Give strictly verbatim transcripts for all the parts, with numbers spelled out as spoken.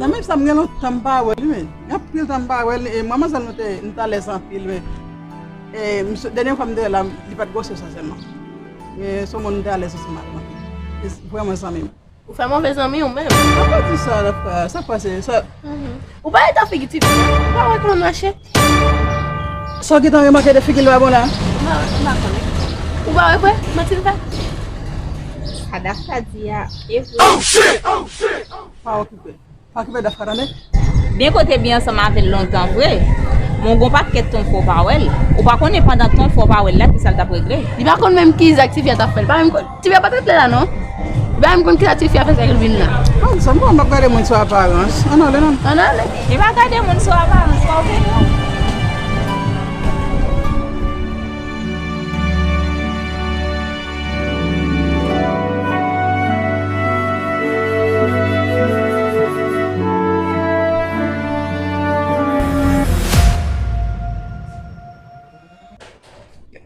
Zanmi m sa, m gen lontan m pa wè l, wi, men. Gen anpil tan m pa wè l, e manman sèl nou te, nou te alèz anpil, men. E, misye, dènye fwa m te wè l la, li pa t gwosè sa sèlman. Men se yon moun m te alèz ansanm avè l anpil. E s-, vrèman zanmi m. Ou fè move zanmi ou menm. Sa pa di sa, la, frè. Sa pase, sa. Mhm. Ou pa rete an figi tifi, non? Ou pa wè kòman l mache? Sa w gentan remake de figi l pa bon la? M pa, m pa konnen. Ou pa wè vre? Manti l fè? Sa Dafka di a, e vre. Pa okipe. Pa okipe Dafka, tande? Byen kote byen ansanm avè l lontan vre. Men w gon pakèt tan w fè w pa wè l. Ou pa konnen pandan tan w fè w pa wè l la, kisa l t ap regle. Li pa konn menm ki zak tifi a t ap fè l. Pa menm konn. Tifi a pa t ret la, non. Li pa menm konn kisa tifi a fè sa l vin la. Bon, sa m pa, m ap gade moun sou aparans. Ann ale, non. Ann ale. Li pa gade moun sou aparans, pa w vini, non.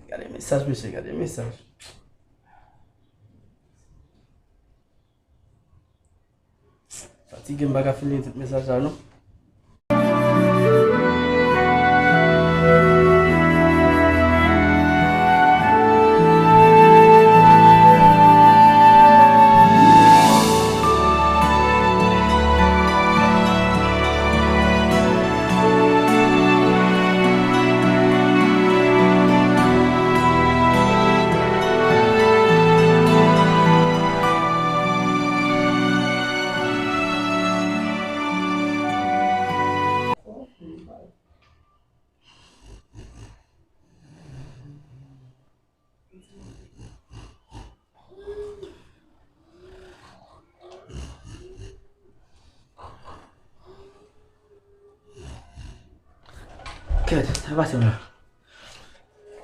Gade mesaj, mesye, gade mesaj. Fatige, m pa ka fin li tout mesaj sa, non. Kèt, sa pase la.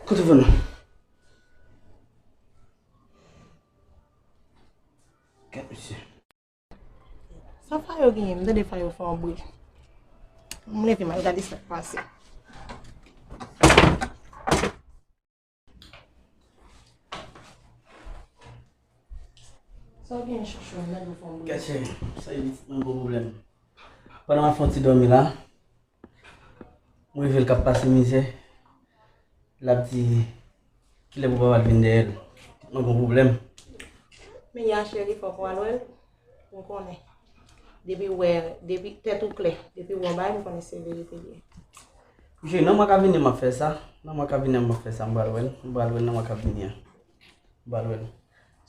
Kote fò nou? Kèt, mesye. Sa Fayo genyen? M tande Fayo fè yon bri. M leve m al gade sa k pase. Sa w genyen, chouchou? M tande w fè yon bri. Kèt cheri, sa e pitit mwen gon pwoblèm. Pandan m ap fè yon ti dòmi la, m rive l k ap pase mizè. L ap di, kilè pou papa l vin dèyè l? Mwen gon pwoblèm. Men ya cheri, fòk w al wè l. M konnen. Depi w wè, depi tèt ou klè, depi w wè yon bagay, m konnen se verite l ye. Cheri, nan mwa k ap vini an m ap fè sa. Nan mwa k ap vini an m ap fè sa, m pral wè l. M pral wè l nan mwa k ap vini an. M pral wè l.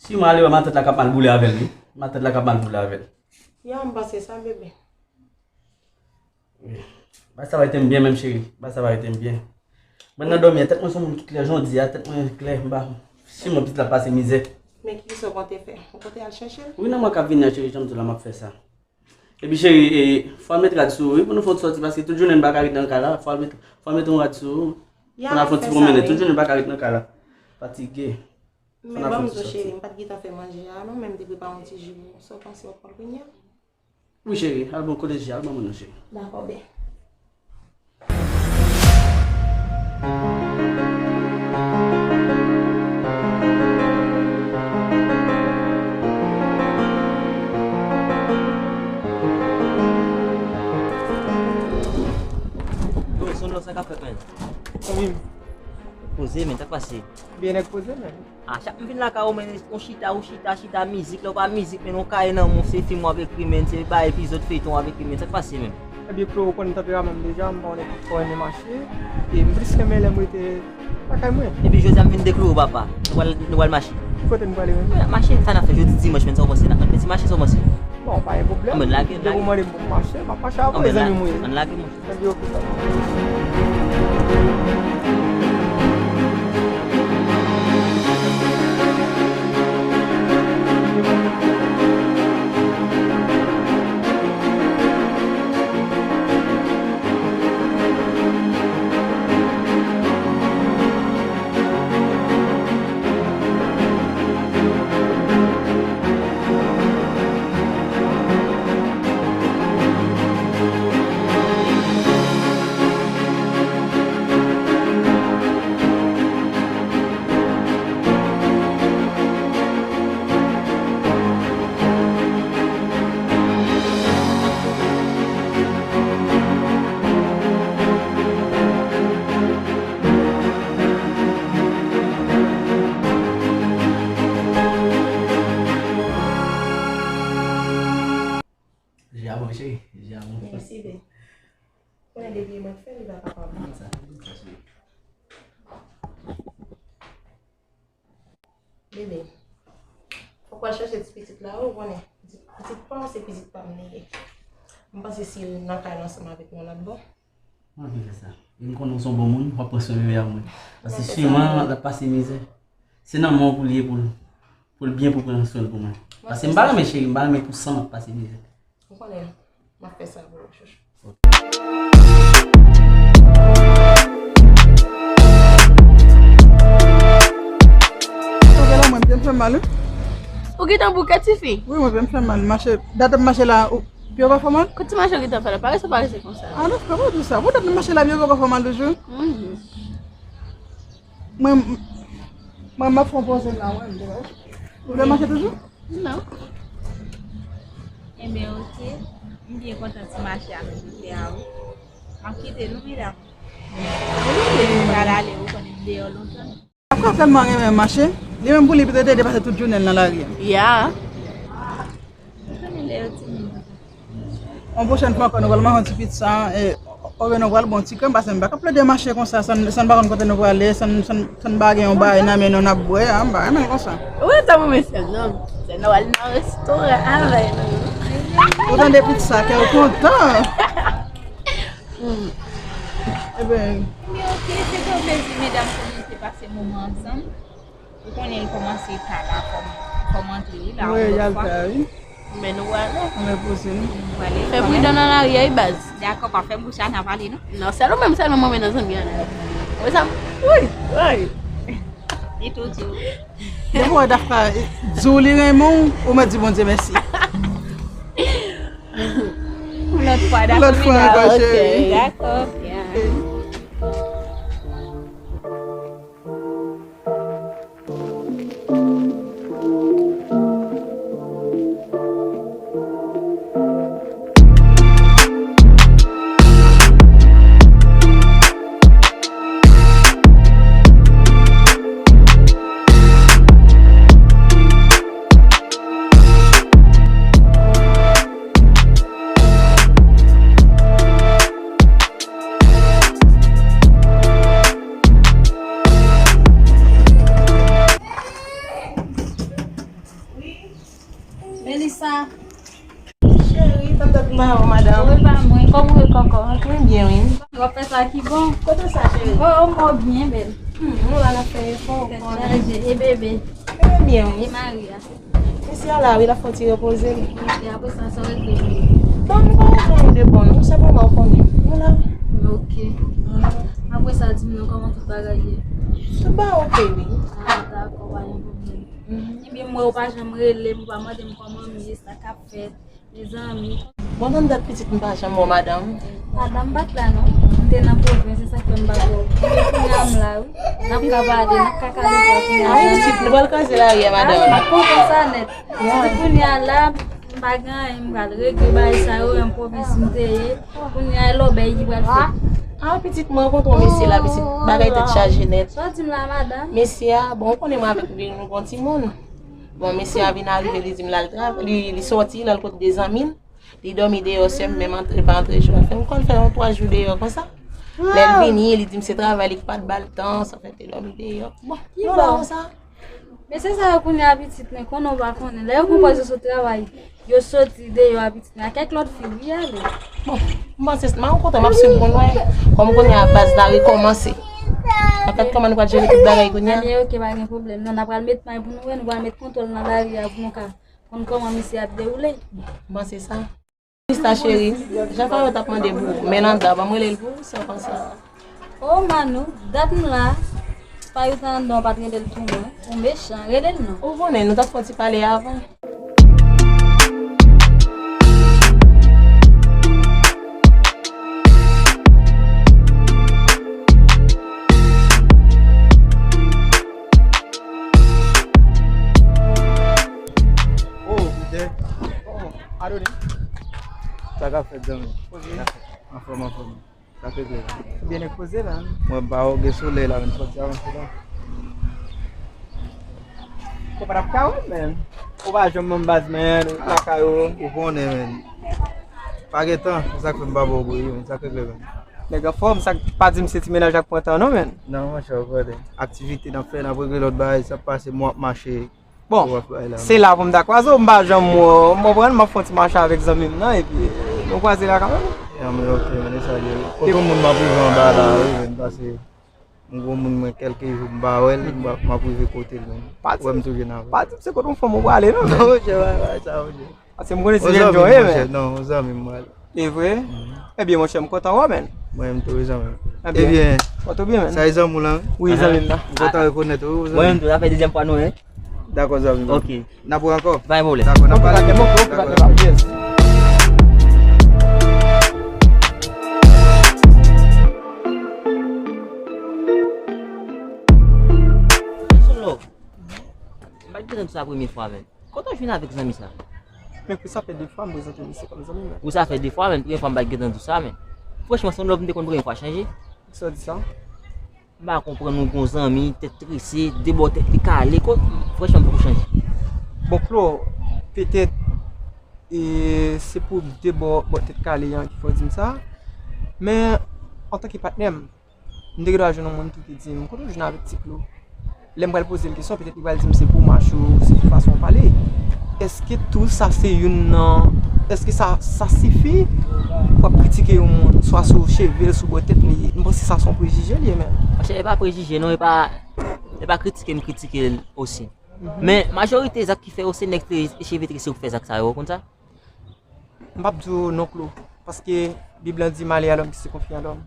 Si m ale wè matant la k ap mal boule avè l, wi. Matant la k ap mal boule avè l. Ya, m panse sa, bebe. Wi. Bagay sa va rete m byen menm, cheri. Bagay sa va rete m byen. Mwen nan dòmi a, tèt mwen se yon moun ki klè, jan w di a, tèt mwen klè, m pa, si mwen pitit la pase mizè. Men kisa w konte fè? Ou konte al chèche l? Wi, nan mwa k ap vini an, cheri, jan m di w la, m ap fè sa. Epi, cheri, e, fò w al met rad sou ou, wi, pou nou fè yon ti sòti, paske tout jounen n pa ka ret nan kay la, fò w al met, fò w al met yon rad sou ou, pou n al fè yon ti pwonmennen, tout jounen n pa ka ret nan kay la. Fatige. Men ban m di w, cheri, m pa t gentan fè manje a, non, men m te prepare yon ti ji pou ou. Sa w panse w ap pran kounye a? Wi, cheri, al bon kote ji, al ban mwen non, cheri. Dakò, bè. Yo, Sono, sa k ap fèt, menn? Zanmi m. Poze, menn, sa k pase? Byen nèg poze, menn. A, chak m vin lakay ou, men, ou chita, ou chita, chita, mizik, lè w pa mizik, men, ou kaye nan men w, se fim w ap ekri, men, se bay epizòd feyton w ap ekri, men, sa k pase menm? Ebyen, Claude, ou konn tanperaman m deja, m pa yon nèg ki twò renmen mache, e m plis renmen lè m rete lakay mwen. Epi jodi a m vin deklare w papa, nou pral, nou pral mache. Ki kote n prale menm? Wi, n ap mache, sa n ap fè jodi dimanch, men, sa w panse, n ap fè ti mache, sa w panse? Bon, pa gen pwoblèm. Anben, lage, lage. Depi w mande m pou m mache, m ap mache avè w, zanmi m ou ye. Ann lage, monchè. Ann lage, monchè. Depi mwen fè, li pa kapab. Kòman sa? Kòman sa, cheri? Bebe, fòk w al chache ti pitit la, ou konnen. Pitit, pitit pa w, se pitit pa m li ye. M panse si l nan kay la ansanm avèk nou, l ap bon. Mwen vin fè sa. E m konnen w se yon bon moun, w ap pran swen bebe a pou mwen. Paske siman, l ap pase mizè. Se nan men w pou l ye pou l, pou l byen pou pran swen l pou mwen. Paske m pa renmen cheri, m pa renmen pou san m ap pase mizè. Ou konnen, m ap fè sa pou ou, chouchou. Sa fè la, mwen, pye m fè m mal, wi. Ou gentan bouke, tifi? Wi, mwen, pye m fè m mal. Mache, dat ap mache la, ou, pye w pa fè w mal? Kote mache w gentan fè la? Parese, parese konsa. Ah non, frè, pa di sa. Bon, dat ap mache la, pye w pa fè w mal toujou? Mhm. Mwen, mwen, m ap fè yon poze la, mwen, m te wè. Ou vle mache toujou? Non. Enben, oke. M byen kontan ti mache a nou te fè a, wi. M ap kite nou, medam. M pral ale, ou konnen m deyò lontan. Afè tèlman renmen mache, li menm pou li, li te depase tout jounen l nan lari a. Ya. Ou konnen lè yo timoun. Yon pwochèn fwa ankò, nou pral manje yon ti pizza, e, oubyen nou pral bwè yon ti krèm, paske m pa ka plede mache konsa, san, san pa konn kote nou prale, san, san, san pa gen yon bagay nan men nou n ap bwè a, m pa renmen l konsa. Ou gentan renmen sè m, non? Sè m, nou al nan restoran avè nou. Ou tande pizza, kè w kontan. Mm. Ebyen. Men oke, se te yon plezi, medam, pou nou te pase moman ansanm. Ou konnen l kòmanse ta la, fò m, fò m antre, wi, la, yon lòt fwa. Wi, y al ta, wi. Men nou prale. Ann repoze nou. Nou prale. Fè pridan nan lari a, wi, baz. Dakò, pa fè m bouch la nan pale, non? Non, sèl ou menm, sèlman mwen nan zanmi an la. Wè sa, wi, wi. Li tou di w. Depi w wè Dafka di w li renmen w, ou mèt di Bondye mèsi. Yon lòt fwa, dakò, medam. Lòt fwa ankò, cheri. Dakò, ya. Ok. Wi. Melissa. Cheri, tann dat m pa wè w, madanm. Wi, pa mwen. Kòman w ye kòkò? Mwen byen, wi. W ap fè sa ki bon. Kote sa, cheri? Oh, oh, mò byen bèl. Hmm, nou la, n ap fè efò, ou konnen. Tèt chaje. E bebe? Bebe byen, wi. E mari a? Mesye a la, wi, l ap fè yon ti repoze l. Ok, apre sa, sa w regle pou li? Bon, nou pa regle anyen de bon, non, sèlman ou konnen. Nou la. Ok. Apre sa, di m non, kòman tout bagay ye? Tout bagay ok, wi. Ah, dakò, pa gen pwoblèm. Mhm. Ebyen, m wè ou pa janm rele m, ou pa mande m kòman m ye, sa k ap fèt. Mezanmi. Bon, tann dat pitit m pa janm wè w, madanm. Madanm pa t la non. M te nan pwovens, se sa k fè m pa t wè w. Men kounye a m la wi. N ap ka pale, n ap ka kale vwa kounye a. Ay, pitit, nou pral kraze lari a, madanm. Ah, m kontan sa nèt. Pitit, kounye a la, m pa gen anyen, m pral regle bagay sa yo, nan pwovens m te ye. Kounye a, e lòbèy ki pral fèt. Ah, pitit, mwen rankontre yon mesye la, pitit, bagay tèt chaje nèt. Sa w di m la, madanm? Mesye a, bon, ou konnen mwen avèk li, nou gon timoun. Bon, mesye a vin arive, li di m l al travay, li, li sòti, l al kot de zanmi l. Li dòmi deyò, sèm menm antre, pa antre jou. Fè m konn fè yon twa jou deyò konsa. Lè l vini, li di m se travay li ki pa t ba l tan, sa fè l te dòmi deyò. Bon, nou la konsa. Mesye sa yo kounye a pitit, men konnen w pa konnen. Lè yo konn pòz yo sot travay, yo soti deyò a pitit, men a kèk lòt fi, wi, ale. Bon, m panse, m kontan, m ap swiv pou nou wè. Kòm kounye a baz la rekòmanse. N ap gad kòman nou pral jere tout bagay kounye a. Ebyen, ok, pa gen pwoblèm. Non, n ap pral met may pou nou wè, nou pral met kontwòl nan lari a pou nou ka konn kòman misye ap dewoule. M panse sa. Sista cheri, Jean Fayot ap mande pou Melanda, ban m rele l pou ou, sa w panse? Oh, Manou, dat m la, Fayot anndan ou pa t rele l pou mwen, ou mechan, rele l non. Ou konnen, nou t ap fè yon ti pale avan. Oh, Peter. Oh, Adoni. Sa k ap fèt, zanmi? Poze. Anfòm, anfòm. Sa k regle? Byen ekspoze la. Mwen ba w gen solèy la, menm sòti avan sou la. Ou pa t ap ka wè, men. Ou pa janm ban m baz, men. Ou lakay ou. Ou konnen, men. Pa gen tan, se sa k fè m pa ba w bri, men. Sa k regle, men. Nèg anfòm, sa k pa di m se ti mennaj la k pran tan non, menn. Non, monchè, w konnen. Aktivite n ap fè, n ap regle lòt bagay, sa pase mwen ap mache. Bon, w ap bay la. Se la pou m ta kwaze w, m pa janm wè w, m konprann, m ap fè yon ti mache avèk zanmi m nan, epi nou kwaze la kanmenm. Ya, men ok, men e sa l ye. Kote yon moun m ap rive anba la, wi, men pase yon gwo moun mwen kèlke jou m pa wè l, m ap, m ap rive kote l, men. Pa di, wè m toujou nan pa di m se kote yon fanm ou prale, non, men. Non, monchè, pa, pa sa, monchè. Paske m konnen se vye John ye, men. Non, yon zanmi m prale. E vre? Ebyen, monchè, m kontan wè w, menn. Mwen menm tou, wi, zanmi m. Ebyen, ebyen, ou tou byen, menn? Sa e zanmi w lan? Wi, zanmi m nan. M kontan rekonèt ou, wi, zanmi m. Mwen menm tou, sa fè dezyèm fwa nou wè. Dakò, zanmi m. Ok. N ap wè ankò? Pa gen pwoblèm. Dakò, n ap pale. Dakò, n ap pale. Yes. Solo. M pa t gentan di sa premye fwa, menn. Kote w jwenn avèk zanmi sa? Men pou sa fè de fwa m prezante misye kòm zanmi m. Pou sa fè de fwa, menn, premye fwa m pa t gentan di w sa, menn. Franchman, se yon lòt m te konn premye fwa chanje. Sa w di sa? M pa konprann ou gon zanmi, tèt trese, de bò tèt li kale, ko-, franchman, m poko chanje. Bon, Klo, petèt, e, se pou de bò, bò tèt kale an ki fè w di m sa. Men, antanke patnè m, m te gen dwa jwenn yon moun tou ki di m, "Kote w jwenn avèk Ti Klo?" Lè m pral poze l kesyon, petèt li pral di m se pou mach ou, se pou fason w pale. Èske tou sa se youn nan, èske sa, sa sifi pou w ap kritike yon moun, swa sou cheve l, sou bò tèt li? M panse sa se yon prejije li ye menm. Monchè, e pa prejije non, e pa, e pa kritike m kritike l osi. Men, majorite zak ki fè yo se nèg tre-, cheve trese yo k fè zak sa yo, ou konn sa? M p ap di w non, Klo, paske Bib lan di, "Malè a lòm ki se konfye an lòm."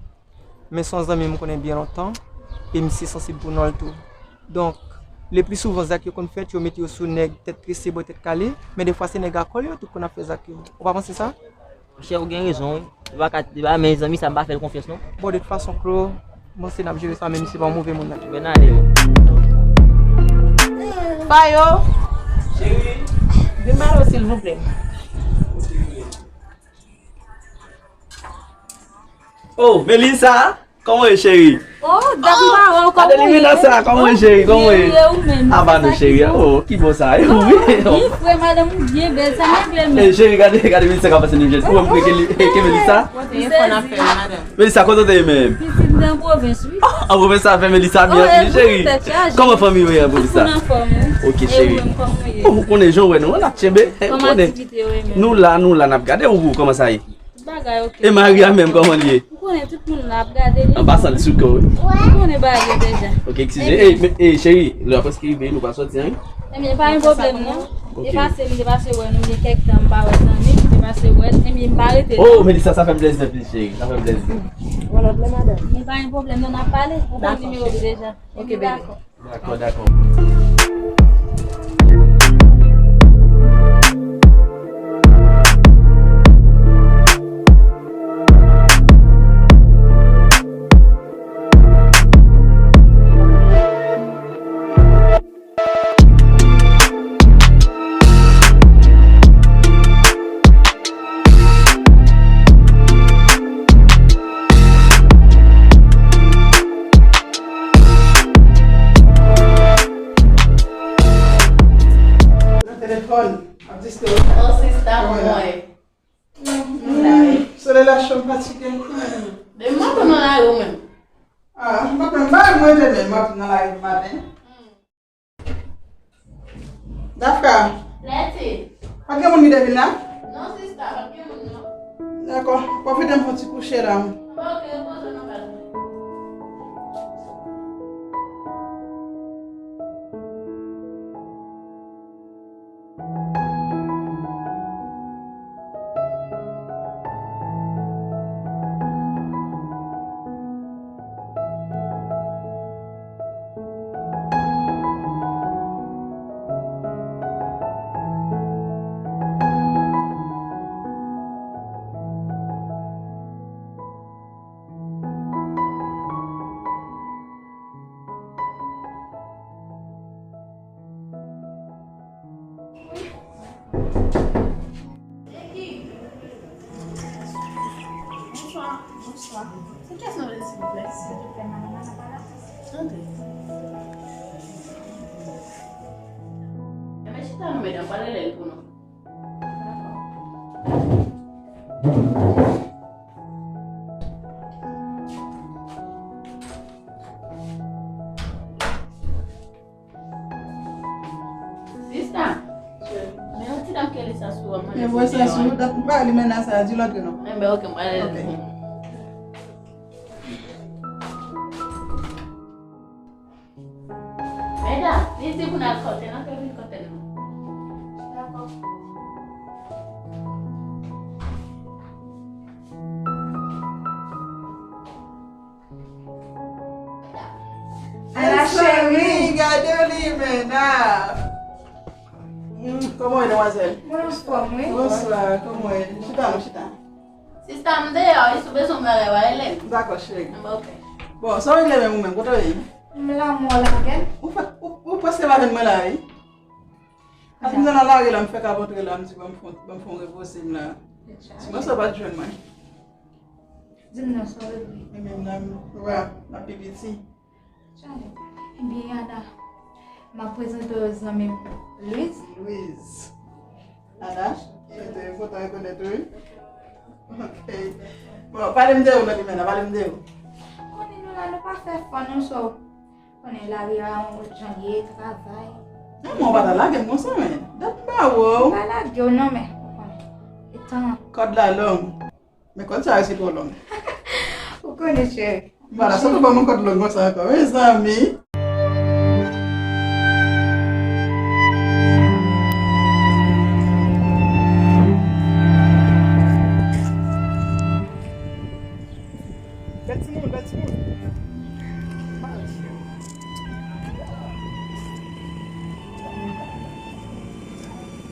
Men se yon zanmi m konnen byen lontan, e misye sansib pou non l tou. Donk, le pli souvan, zak yo konn fèt, yo mete yo sou nèg tèt trese, bò tèt kale, men defwa se nèg a kò l yo tou konn ap fè zak yo. Ou pa panse sa? Monchè, ou gen rezon, wi. Li pa ka, li pa, men zanmi sa, m pa fè l konfyans, non. Bon, de tout fason, Klo, m panse n ap jere sa, men misye pa yon move moun nan. Ebyen, n ale, wi. Fayo! Cheri! Vin ba yo, silvouplè. Oh, Melissa! Kòman w ye, cheri? Oh, dat m pa wè w, kòman w ye? Adeline Nasa, kòman w ye, cheri? Kòman w ye? Byen, e ou menm? Aba nou, cheri. Oh, ki bon sa, e ou? Wi, frè, madanm ou byen bèl, sa m regle menm. Eh, cheri, gade, gade Melissa k ap pase nou jèt. Ou wè m kwè ke li, ke Melissa? Telefòn ap fè, madanm. Melissa, kote w te ye menm? Pitit, m te an pwovens, wi. Ah, an pwovens sa fè Melissa byen anpil, cheri. Kòman fanmi w ye an pwovens sa? Tout moun anfòm, wi. Ok, cheri. E ou menm, kòman w ye? Oh, ou konnen jan w wè nou, n ap tyenbe. Kòman aktivite yo ye menm? Nou la, nou la, n ap gade w, kòman sa ye? Tout bagay ok. E mari a menm, kòman l ye? Ou konnen tout moun la ap gade li. An pasan, li sou kò, wi. Ou konnen bagay yo deja. Ok, eskize. Ey, men, ey, cheri, lè a prèske rive, nou pa sòti, en? Ebyen, pa gen pwoblèm, non. Ok. Li pase, m te pase wè nou, gen kèk tan m pa wè zanmi m, m te pase wè l, ebyen, m pa rete. Oh, Melissa, sa fè m plezi anpil, cheri. Sa fè m plezi. Bon, lòt lè, madanm. Men pa gen pwoblèm, non, n ap pale. Ou konn nimewo m deja. Ok, baby. Dakò. Dakò, dakò. Nan telefòn, ap distè w. Oh, sista, kòman w ye? Soleil la cho, m fatige. Demen maten nan lari ou menm. Ah, m pa menm bay mwen demen, m ap nan lari maten. Dafka. Leti. Pa gen moun ki te vin la? Non, sista, pa gen moun, non. Dakò. Pwofite m fè yon ti kouche la. Ok, repoze w nan kay mwen. Bonswa, bonswa. Se kiyès nou rele, silvouplè? Silvouplè, madanm Anna pa la? Antre. Enben, chita non, medam, pral rele l pou nou. Dakò. Ah, men yon ti dam ki rele Sasou an, mwen. Men vwè Sasou, dat m pa li men nan sa, di l antre non. Enben, ok, m pral. Ok. Medam, li di pou n al kote, n ap vin kote nou. Dakò. Ala cheri, gade li menm nan. Hmm, kòman w ye, demwazèl? Mwen anfòm, wi. Bonswa, kòman w ye? Chita non, chita. Sista, m deyò, wi, si w bezwen m bagay, w a rele m. Dakò, cheri. Bon, ok. Bon, sa w regle menm ou menm, kote w ye? M la, mwen lage. Ou fè, ou, ou prèske pa jwenn mwen la, wi. Api m nan lari la, m fè k ap antre la, m di, ban m fè, ban m fè yon repoze m la. Sinon, sa w pa t jwenn mwen. Di m non, sa w regle. Mwen menm la, m, wa, m ap pi piti. Ebyen, Ana, m ap prezante w zanmi m, Louise. Louise. Ana, mwen te kontan rekonèt ou, wi. Ok. Bon, pale m de ou non, Limena, pale m de ou. Konnen nou la, nou pa fè fò, non, so. Konnen lari a yon lòt jan l ye, travay. Non, men w pa ta lage m konsa, men. Dat m pa wè w. M pa lage w, non, men. Ou konnen. E tan. Kòd la long. Men kòd sa yo se twò long. Ou konnen, cheri. Vwala, sa tou ban mwen kòd long konsa ankò, mezanmi. Bèl timoun, bèl timoun.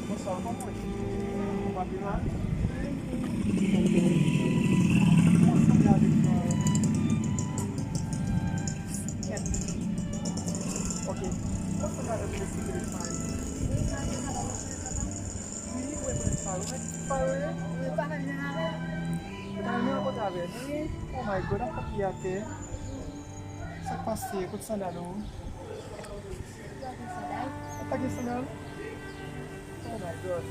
Bonswa, kòman w ye? Ou pa pi mal? Ok. Ou ansanm avèk mesye ki rele Farid? Wi, mwen, mwen, Farid. Farid? Wi, pa menm jan avè l. Ou pa menm jan avè l? Wi. Oh my God, ap fè ki atè. Sa k pase? Kote sandal ou? Ou pa gen sandal? Ou pa gen sandal? Oh my God.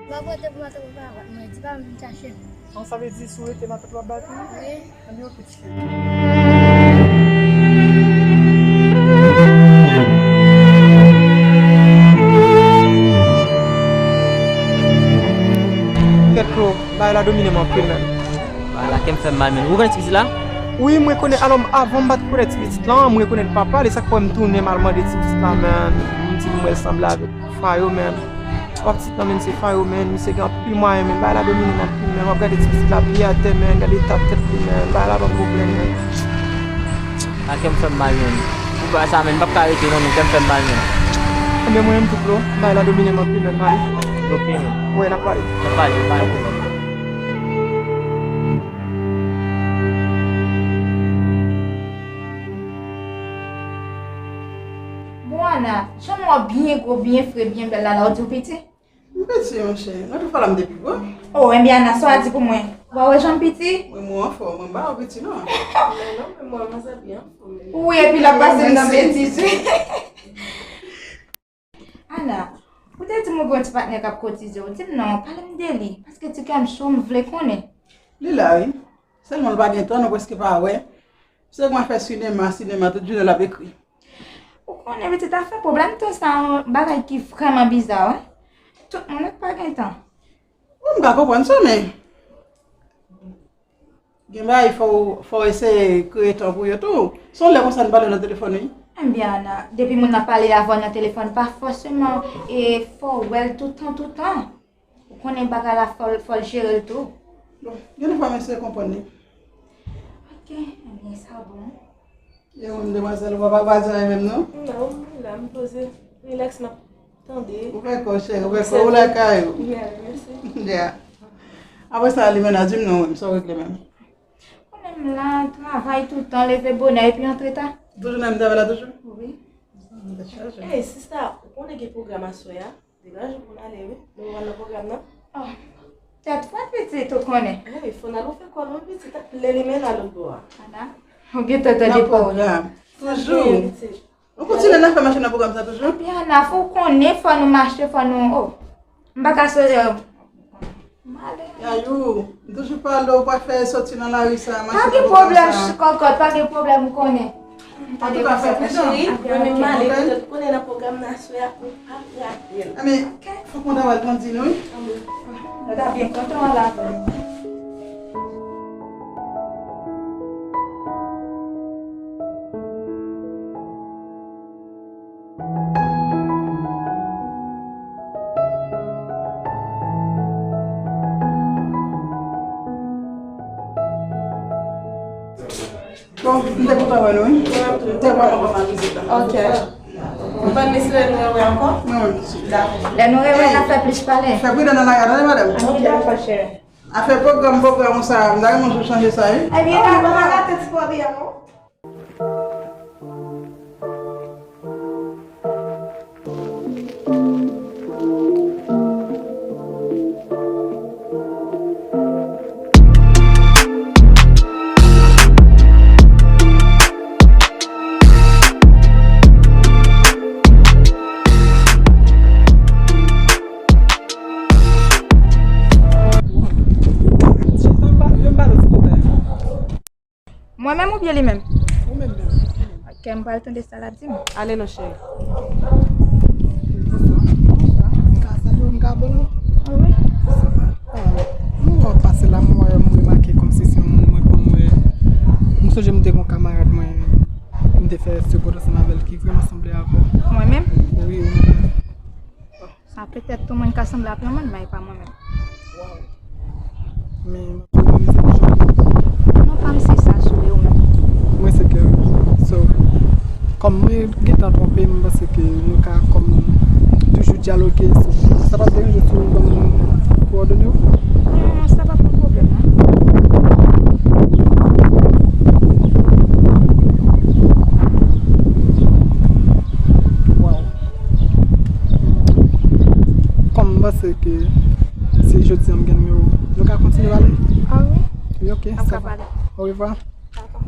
Mwen pote pou matant mwen pa bat mwen, di pa m chache. An, sa vle di si w rete matant w ap bat ou? Wi. Ann yo piti. Kèt Klo, bagay la domine m anpil menm. Bagay la kè m fè m mal menm. Ou konnen ti pitit la? Wi, m rekonèt. Alò, avan m pa t konnen ti pitit la, m rekonèt papa l, e sa k fè m tounen m al mande ti pitit la, menm. M di m wè l sanble avèk Fayo, menm. Papa pitit la, menm, se Fayo, menm. Misye gen anpil mwayen, menm. Bagay la domine m anpil, menm. W ap gade ti pitit la pye atè, menm. Gade eta tèt li, menm. Bagay la ban m pwoblèm, menm. A kè m fè m mal, menm. Pou bagay sa, menm. M p ap ka rete, non, menm. Kè m fè m mal, menm. Enben, mwen menm tou, Klo. Bagay la domine m anpil, menm. M ale. Ok, menm. Wi, n ap pale. N ap pale, pa gen pwoblèm. Bon, Ana, jan w byen gwo, byen fre, byen bèl la, la, w di w piti? M piti, monchè. Nan tout fwa la, m te pi gwo. O, enben, Ana, sa w di pou mwen? W a wè jan m piti? Mwen, mwen anfòm, mwen pa w piti, non. Men non, men mwen, mwen santi anfòm. Wi, epi l ap pase m nan betiz, wi. Ana, ou te di m ou gen yon ti patnè k ap kotize w. Di m non, pale m de li. Paske ti kè m cho, m vle konnen. Li la, wi. Sèlman l pa gen tan, nou prèske pa wè. Se yon afè sinema, sinema, tout jounen l ap ekri. Ou konnen pitit afè pwoblèm tan sa yon bagay ki vrèman biza, wi. Tout moun pa gen tan. Wi, m ka konprann sa, men gen bagay fò w, fò w eseye kreye tan pou yo tou. Se yon lè konsa n pale nan telefòn, wi. Enben, Ana, depi moun nan pale avè w nan telefòn, pa fòseman e fò w wè l toutan, toutan. Ou konnen bagay la fò l, fò l jere l tou. Bon, gen de fwa m eseye konprann li. Ok, enben, sa bon. E ou menm, demwazèl, ou pa, pa, pa di anyen menm, non? Non, m la, m poze, rilaks, m ap tande. Ou fè kò, cheri, ou fè kò, ou lakay ou. Mèsi. Yeah. Apre sa, Limena, di m non, sa w regle menm? Konnen m la, travay toutan, leve bonè epi antre ta. Toujou nan menm travay la toujou? Wi. Tèt chaje. Ey, sista, ou konnen gen pwogram aswè a? Degaje w pou n ale, wi. Nou pral nan pwogram nan. Oh, tèt fòt pitit, ou konnen. Ey, fò n al, ou fè kò nou, pitit, ap lè li men nan lòt bò a. Ana, ou gentan tande pwogram. Toujou. Ou kontinye nan fè mache nan pwogram sa toujou? Epi Ana, fò w konnen, fò nou mache, fò nou, oh. M pa ka sou, oh. M ale. Yayou, m toujou pale w pa fè soti nan lari sa, mache nan pwogram sa. Pa gen pwoblèm, kòkòt, pa gen pwoblèm, ou konnen. Antouka, fè pridan. Cheri, mwen menm m ale, paske w konnen nan pwogram nan aswè a, ou p ap rate l. Enben, fòk mwen ta pral grandi nou, wi. Mwen ta byen kontan w al avè m. Bon, m te kontan wè nou, wi. M te vrèman kontan vizit la. Ok. Bon, mesye, lè nou rewè ankò? Wi, wi. Dakò. Lè nou rewè, n a fè plis pale. Fè pridan nan lari a, tande, madanm. Ok, dakò, cheri. Afè pwogram, pwogram sa, m ta renmen w chanje sa, wi. Ebyen, dakò. Ou pa rate ti pwogram, non? Mwen menm oubyen li menm? Ou menm menm. Ok, m pral tande sa l ap di m. Ale non, cheri. Bonswa. Bonswa. M ka salye w, m ka abòne w? Wi. Ah, m wè w pase la, m wè, m remake kòmsi se yon moun mwen konn, mwen. M sonje m te gon kamarad mwen, m te fè segond ansanm avè l ki vrèman sanble avè w. Mwen menm? Wi, ou menm. Sa petèt tou moun ka sanble ak yon moun, men e pa mwen menm. Waw. Men, m ap remèsye pou jan. Non, pa m se sa sou li ou menm. Mwen se kè. So, kòm mwen gentan twonpe, m panse ke nou ka kòm toujou dyaloge. So, sa p ap deranje si w ban m kowòdone w? Non, sa p ap yon pwoblèm, non. Waw. Kòm m panse ke si jodi a m gen nimewo, nou ka kontinye pale? Ah wi. Wi, ok, sa va. N ap ka pale. Orevwa. Dakò.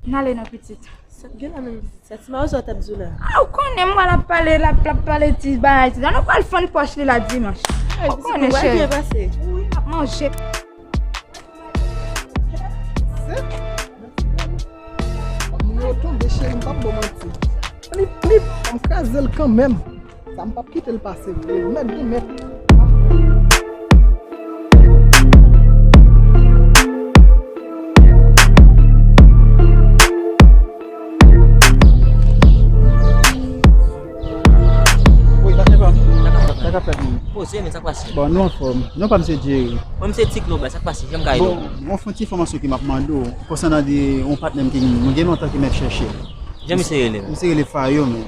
N ale non, pitit. Sa gen la menm pitit sa. Ti mawozo a t ap di w la. Ah, ou konnen, m wè l ap pale, l ap, l ap pale ti bagay, ti sa. Nou pral fann pòch li la dimanch. Ou konnen, cheri. Wi, n ap manje. Nimewo tonbe, cheri, m p ap ba w manti. Plip, plip, m kraze l kanmenm. Sa m p ap kite l pase vre. Mèt gen mèt. Wi, sa k ap fèt, man? Poze, men sa k pase? Bon, nou anfòm. Non pa m se Jerry. Mwen, m se Tiklo, baz, sa k pase? Jan m ka ede w? Bon, yon fon ti enfòmasyon ke m ap mande w konsènan de yon patnè m ke m, mwen gen lontan ke m ap chèche. Jan misye rele, men? Misye rele Fayo, men.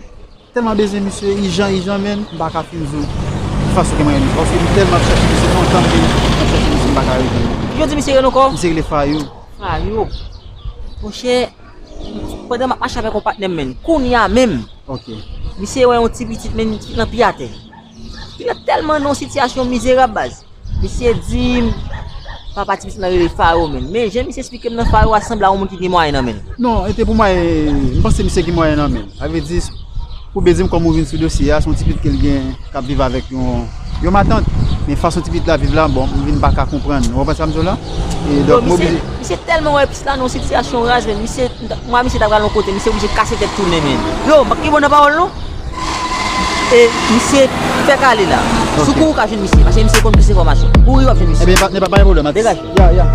Tèlman bezwen misye, ijan, ijan, men, m pa ka fin di w fason ke mwen renmen l. Paske m tèlman ap chèche misye, lontan m te ap chèche misye, m pa ka rive. Kijan w di misye rele ankò? Misye rele Fayo. Fayo. Monchè, pandan m ap mache avèk yon patnè m, men, kounye a menm, ok, misye wè yon ti pitit, men, ti pitit lan pi atè. Pitit lan tèlman nan yon sitiyasyon mizerab, baz. Misye di m, papa ti pitit lan rele Faro, men. Men jan misye esplike m nan, Faro a sanble a yon moun ki gen mwayen nan men l. Non, e te pou mwayen, m panse misye gen mwayen nan men l. Sa vle di, pou byen di m, kòm ou vin sou dosye a, se yon ti pitit ke l gen k ap viv avèk yon, yon matant. Men fason ti pitit la viv la, bon, m vin pa ka konprann. Ou konprann sa m di w la? E donk, m oblije. Misye tèlman wè pitit la nan yon sitiyasyon raz, men misye, mwen, misye ta pral yon kote, misye oblije kase tèt tounen, men. Yo, m pa t gen bon nan pawòl, non. E misye fèk ale la. Ok. Sou kou ou ka jwenn misye, paske misye konn plis enfòmasyon. Kouri w ap jwenn misye. Ebyen, pa, pa gen pwoblèm, atis. Degaje. Ya, ya.